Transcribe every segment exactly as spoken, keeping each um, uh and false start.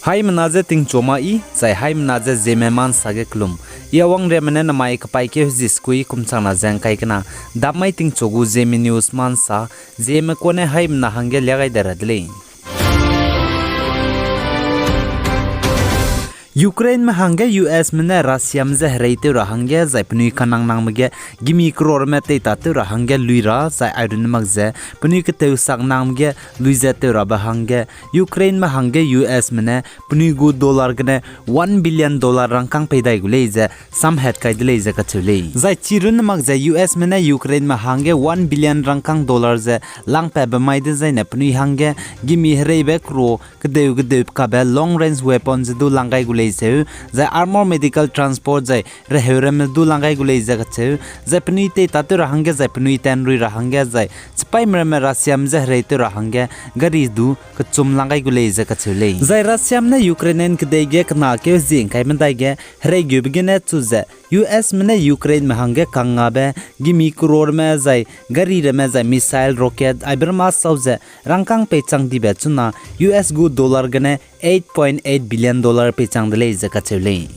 Haimena je tingchu ma i, zai haimena je Zeme Ma Nsa ge kelum. I Awangriame ne namai kapaîkeu zi sekui kum changna ze ngkai kena, dam mai tingchu gu Zeme News Ma Nsa, Zeme kune haimena hangge lia gai de ra de lei. Ukraineme hangge U S me ne Russiame je hereitew ra hangge zai penui kanangnangme ge gimi croreme teitatew ra hangge lui ra zai airunne mak ze penui ketew saknangme ge lui ze tew rabe hangge Ukraineme hangge U S me ne penui gu dollar gene one billion dollar rangkâng pei dai gu lei ze samhat kai de lei ze kacheu lei. Zai chirunne mak ze U S me ne Ukraineme hangge one billion rangkâng dollar ze langpatbe mai dezaine penui hangge gimi hereibe kro kedeu kedeu kabe long range weapon ze du lang gai gu lei zeu, zai armor medical transport zai reheuramme du lang gai gu lei ze kacheu, zai penui teitatew ra hangge zai penui tanrui ra hangge zai chipaîme ramme Russiame je hereitew ra hangge gari du kechum lang gai gu lei ze kacheu lei. Zai Russiame ne Ukrainian kedei ge kena keu zi ngkai medai ge herei geube gene chu ze U S me ne Ukraineme hangge kangngabe gimi croreme zai gari ramme zai missile, rocket aibe ramme sau ze rangkâng peichang dibe chuna U S gu dollar gene eight point eight billion dollar peichang de lei ze kacheu lei.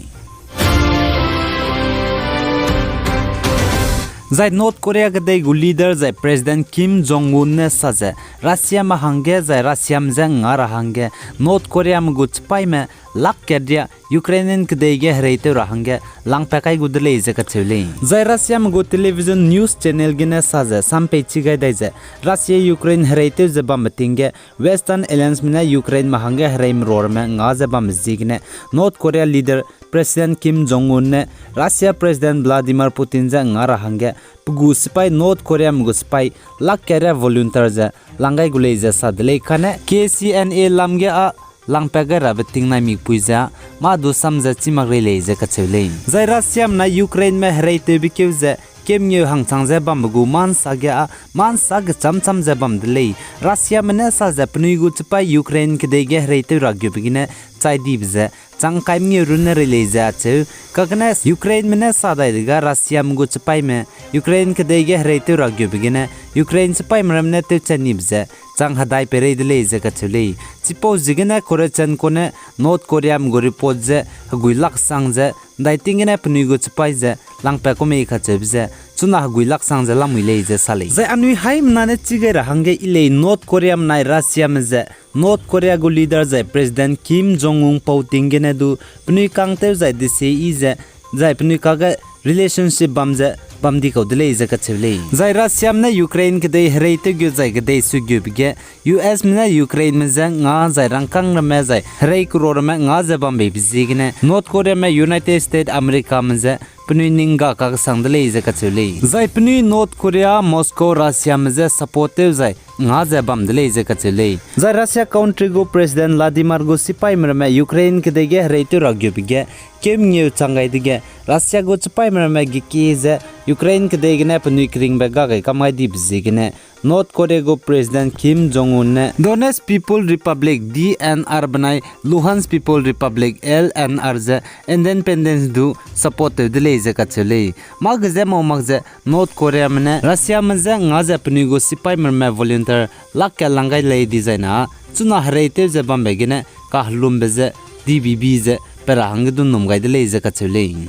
Zai North Korea kedei gu leader zai President Kim Jong Un ne sa ze Russiame hangge zai Russiame je nga ra hangge North Koreame gu chipaîme lak kat ria Ukrainian kedei ge hereitew ra hangge langpat kai gu de lei ze kacheu lei. Zai Russiame gu television news channel gene sa ze sam peichi gai dai ze Russia Ukraine hereitew ze bambe ting ge Western Allianceme ne Ukraineme hangge hereimerorme nga ze bambe ziegene North Korea leader President Kim Jong Un ne Russia President Vladimir Putin je nga ra hangge pe gu sipai North Koreame gu sipai lak kat ria volunteer ze lang gai gu lei ze sa de lei kane K C N A lam ge â langpat gai rabe tingnai mikpui ze mâ du sam ze chî mak rei lei ze kacheu lei. Zai Russiame nai Ukraineme hereitewbe keu ze kemngeu hangchang ze bambe gu mâ nsa ge â mâ nsa gechâm châm ze bam de lei. Russiame ne sa ze penui gu chipai Ukraine kedei ge hereitew ra geube gene chai dibe ze chang kai mengeu runne rei lei ze acheu. Kagene Ukraineme ne sa dai dege Russiame gu chipaîme Ukraine kedei ge hereitew ra geube gene Ukraine chipaîme ramme ne tewchat nibe ze chang hedai pei rei de lei ze kacheu lei. Chipau ziegene Kurochenko ne North Koreame gu report ze hegui laksang ze ndai ting gene penui gu chipai ze langpat ku mei kacheube ze chuna hegui laksang ze lamui lei ze sa lei. Zai anui haimena ne chi gai ra hangge i lei North Koreame nai Russiame ze North Korea gu leader zai President Kim Jong Un pau ting gene du penui kangtew zai desei ze zai penui kage relationship bam ze bam di kau de lei ze kacheu lei. Zai Russiame ne Ukraine kedei hereitew geu zai kedei su geube ge U S me ne Ukraineme je nga zai rangkâng ramme zai herei kro ramme nga ze bambeibe ziegene North Koreame United States Americame je penui ning ga kakesang de lei ze kacheu lei. Zai penui North Korea, Moscow, Russiame je support tew zai nga ze bam de lei ze kacheu lei. Zai Russia country gu President Vladimir gu sipaîme ramme Ukraine kedei ge hereitew ra geube ge kemngeu chang gai dege Russia gu chipaîme ramme gekie ze Ukraine kedei gene penui keringbe ga gai kam gai dibe ziegene North Korea gu President Kim Jong Un ne Donetsk People Republic, D N R benai Luhansk People Republic, L N R ze independence du support tew de lei ze kacheu lei. Mâ ge ze mau mak ze North Koreame ne Russiame je nga ze penui gu sipaîme ramme volunteer lak kat lang gai lei dizai na chuna hereitew ze bambe gene kahelumbe ze D B B ze pe ra hangge du num gai de lei ze kacheu lei.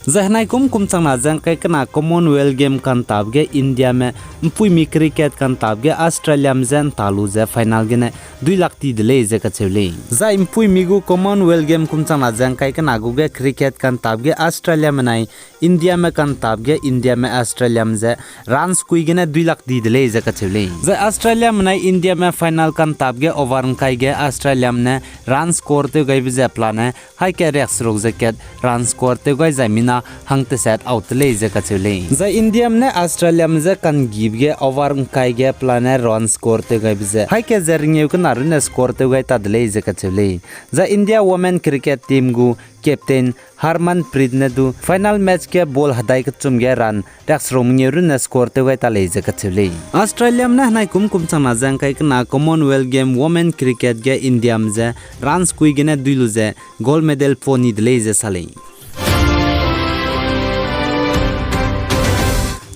Zai henai kum kum changna ze ngkai kena Commonwealth Game kantap ge Indiame mpuimi cricket kantap ge Australiame je nta lu ze final gene dui lak ti de lei ze kacheu lei. Zai mpuimi gu Commonwealth Game kum changna ze ngkai kena gu ge cricket kantap ge Australiame nai Indiame kantap ge Indiame Australiame je runs kui gene dui lak di de lei ze kacheu lei. Zai Australiame nai Indiame final kantap ge over ngkai ge Australiame ne runs score tew gaibe ze pelane haî kat riakseruk ze kat runs score tew gai zai mina hang teset out te lei ze kacheu lei. Zai Indiame ne Australiame je kanggibe ge over ngkai ge pelane runs score tew gaibe ze haî kat ze ringeu kena runne score tew gai ta de lei ze kacheu lei. Zai India women cricket team gu captain Harmanpreet ne du final match ge ball hedai kechum ge run riakseruk mengeu runne score tew gai ta lei ze kacheu lei. Australiame ne henai kum kum changna ze ngkai kena Commonwealth Game women cricket ge Indiame je runs kui gene dui lu ze gold medal pau ni de lei ze sa lei.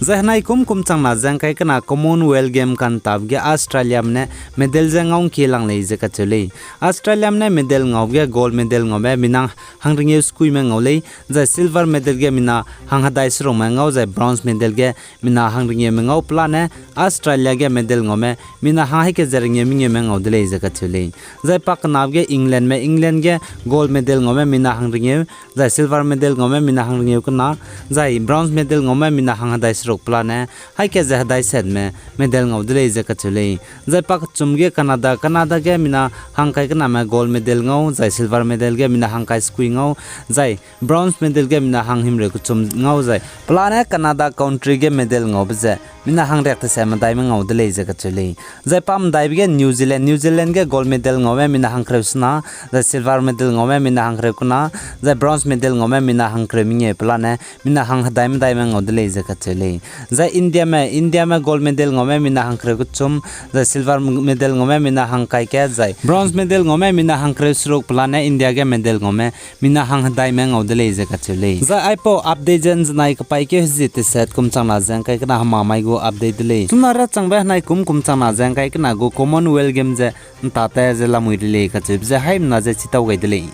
Zai henai kum kum changna ze ngkai kena Commonwealth Game kantap ge Australiame ne medal ze ngau ngkie lang lei ze kacheu lei. Australiame ne medal ngaube ge gold medal ngaube mina hangringeu sekuime ngau lei, zai silver medal ge mina hanghedai serukme ngau, zai bronze medal ge mina hangringeume ngau pelane Australia ge medal ngaume mina hang haî ke ze ringeu mengeume ngau de lei ze kacheu lei. Zai pakenabe ge Englandme, England ge gold medal ngaume mina hangringeu, zai silver medal ngaume mina hangringeu kena, zai bronze medal ngaume mina hanghedai seruk pelane haî ke ze hedai setme medal ngau de lei ze kacheu lei. Zai pakechum ge Canada, Canada ge mina hangkai kename gold medal ngau, zai silver medal ge mina hangkai sekui ngau, zai bronze medal ge mina hanghimreu kechum ngau, zai pelane Canada country ge medal ngaube ze mina hangriak tese medaime ngau de lei ze kacheu lei. Zai pamedaibe ge New Zealand, New Zealand ge gold medal ngaume mina hangkereu sena, zai silver medal ngaume mina hangkereu kena, zai bronze medal ngaume mina hangkereu mengeu pelane mina hanghedai medaime ngau de lei ze kacheu lei. Zai Indiame, Indiame gold medal ngaume mina hangkereu kechum, zai silver medal ngaume mina hangkai ke, zai bronze medal ngaume mina hangkereu seruk pelane India ge medal ngaume mina hanghedaime ngau de lei ze kacheu lei. Zai aipau update ze nzenai kepaîkeu hezie teset kum changna ze ngkai kena hemamai gu update de lei. Chuna ra changbe henai kum kum changna ze ngkai kena gu Commonwealth Game ze ntate ze lamui re lei kacheube ze haimena ze chitau gai de lei.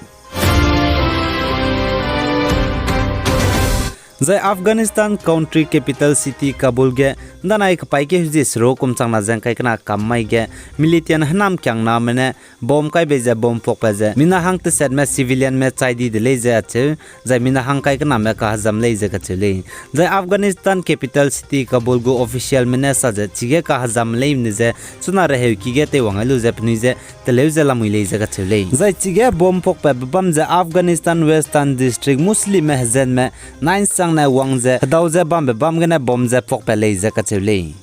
Zai Afghanistan country capital city Kabul ge ndanai kepaîkeu hezie seruk kum changna ze ngkai kena kam mai ge militant henam kiangname ne bomb kai bei ze bomb puakbe ze mina hang tesetme civilianme chai di de lei ze acheu, zai mina hangkai kename kahezam lei ze kacheu lei. Zai Afghanistan capital city Kabul gu officialme ne sa ze chige kahezam leine ze chuna reheuki ge teiwang gai lu ze penui ze teleu ze lamui lei ze kacheu lei. Zai chige bomb puakbe bebam ze Afghanistan Western District Muslimme hezenme nai nsangne wang ze hedau ze bambe bam gene bomb ze puakpat lei ze kacheu lei.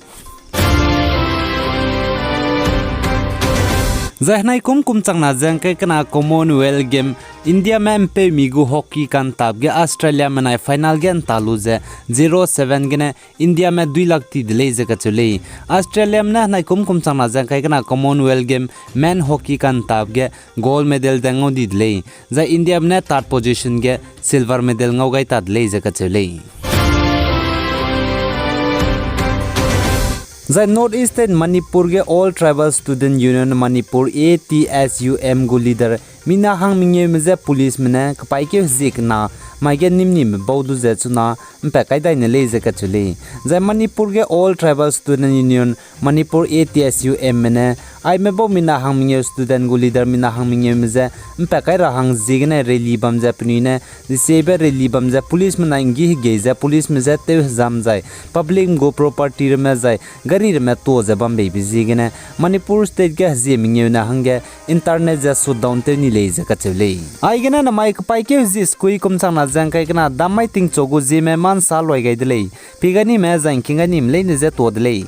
Zai henai kum kum changna ze ngkai kena Commonwealth Game Indiame mpeumi gu hockey kantap ge Australiame nai final ge nta lu ze zero seven gene Indiame dui lak ti de lei ze kacheu lei. Australiame ne henai kum kum changna ze ngkai kena Commonwealth Game men hockey kantap ge gold medal de ngau di de lei. Zai Indiame ne third position ge silver medal ngau gai ta de lei ze kacheu lei. Zai North East State Manipur ge All Tribal Student Union Manipur, A T S U M gu leader mina hang mengeume je policeme ne kepaîkeu hezie kena mai ge nimnime bau du ze chuna mpat kai dai ne lei ze kacheu lei. Zai Manipur ge All Tribal Student Union Manipur, A T S U M me ne aime bau mina hang mengeu student gu leader mina hang mengeume je mpat kai ra hang ziegene rally bam ze penui ne desiebe rally bam ze policeme nai nggi hegei ze policeme je tew hezam zai publicme gu property ramme zai gari ramme tuâ ze bam beibe ziegene Manipur State ge hezie mengeu ne hangge internet ze shutdown tew ni lei ze kacheu lei. Aigene namai kepaîkeu hezie sekui kum changna ze ngkai kena dam mai tingchu gu zieme ma nsa luai gai de lei. Pi gai nime zai ngking gai nime leine je tuâ de lei.